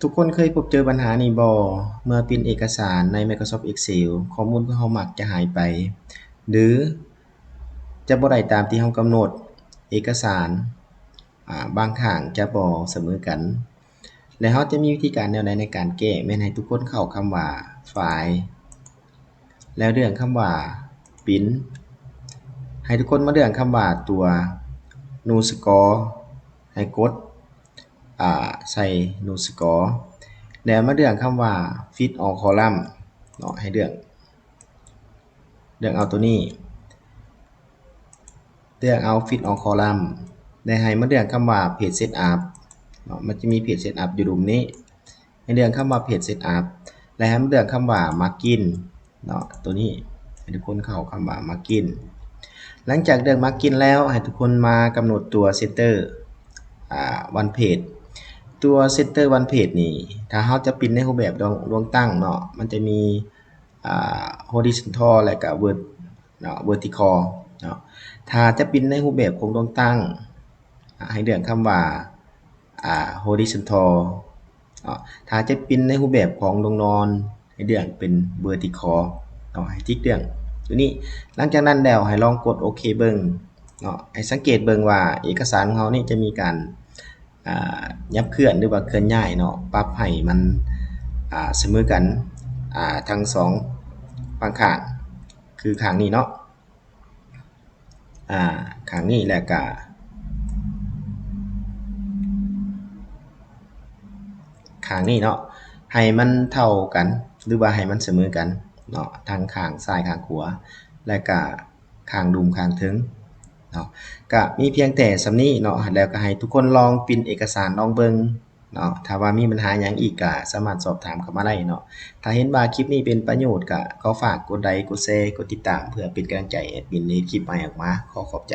ທຸກຄົນເຄີຍພົບເຈີບັນຫານີ້ບໍ່? ເມື່ອປິ່ນເອກະສານໃນ Microsoft Excel ຂໍ້ມູນຂອງເຮົາມັກຈະຫາຍໄປ ຫຼື ຈະບໍ່ໄດ້ຕາມທີ່ເຮົາກຳນົດ, ເອກະສານ ອາ ບາງຂ້າງຈະບໍ່ສະເໝີກັນ ແລະ ເຮົາຈະມີວິທີການແນວໃດໃນການແກ້? ແມ່ນໃຫ້ທຸກຄົນເຂົ້າຄຳວ່າ File ແລ້ວເລືອກຄຳວ່າ Print ໃຫ້ທຸກຄົນມາເລືອກຄຳວ່າຕົວ Nu Score ໃຫ້ກົດ ອາ ໃສ່ Nu Score ແລ້ວມາເລືອກຄຳວ່າ Fit All Column ເນາະ ໃຫ້ເລືອກ ເລືອກເອົາຕົວນີ້ ເລືອກເອົາ Fit All Column ແລະ ໃຫ້ມາເລືອກຄຳວ່າ Page Setup ເນາະ ມັນຈະມີ Page Setup ຢູ່ລຸ່ມນີ້ ໃຫ້ເລືອກຄຳວ່າ Page Setup ແລະ ໃຫ້ມາເລືອກຄຳວ່າ Margin ເນາະ ຕົວນີ້ ໃຫ້ທຸກຄົນເຂົ້າຄຳວ່າ Margin ຫຼັງຈາກເລືອກ Margin ແລ້ວ ໃຫ້ທຸກຄົນມາກຳນົດຕົວ Center ອາ One Page ຕົວ Center One Page ນີ້ ຖ້າເຮົາຈະປິ່ນໃນຮູບແບບດວງ ດວງຕັ້ງເນາະ ມັນຈະມີ ອາ Horizontal ແລະກະ Vert ເນາະ Vertical ເນາະ ຖ້າຈະປິ່ນໃນຮູບແບບຂອງດວງຕັ້ງ ອາ ໃຫ້ເລືອກຄຳວ່າ ອາ Horizontal ເນາະ ຖ້າຈະປິ່ນໃນຮູບແບບຂອງດວງນອນ ໃຫ້ເລືອກເປັນ Vertical ເນາະ ໃຫ້ຕິກເລືອກຕົວນີ້ ຫຼັງຈາກນັ້ນແລ້ວໃຫ້ລອງກົດໂອເຄເບິ່ງເນາະ ໃຫ້ສັງເກດເບິ່ງວ່າເອກະສານຂອງເຮົານີ້ຈະມີການ ອາ ຫຍັບເຄື່ອນ ຫຼືວ່າເຄື່ອນຍ້າຍເນາະ ປັບໃຫ້ມັນ ອາ ສະເໝີກັນ ອາ ທັງສອງຝັ່ງຂ້າງ ຄືຂ້າງນີ້ເນາະ ອາ ຂ້າງນີ້ ແລະກະຂ້າງນີ້ເນາະ ໃຫ້ມັນເທົ່າກັນ ຫຼືວ່າໃຫ້ມັນສະເໝີກັນເນາະ ທັງຂ້າງຊ້າຍຂ້າງຂວາ ແລະກະ ຂ້າງລຸ່ມຂ້າງເທິງເນາະ ກະມີພຽງແຕ່ສ່ຳນີ້ເນາະ ແລ້ວກະໃຫ້ທຸກຄົນລອງປິ່ນເອກະສານລອງເບິ່ງເນາະ ຖ້າວ່າມີບັນຫາຫຍັງອີກກະສາມາດສອບຖາມເຂົ້າມາໄດ້ເນາະ ຖ້າເຫັນວ່າຄລິບນີ້ເປັນປະໂຫຍດກະຂໍຝາກກົດໄລ ກົດແຊ ກົດຕິດຕາມ ເພື່ອເປັນກຳລັງໃຈແອດມິນເຮັດຄລິບໃໝ່ອອກມາ ຂໍຂອບໃຈ.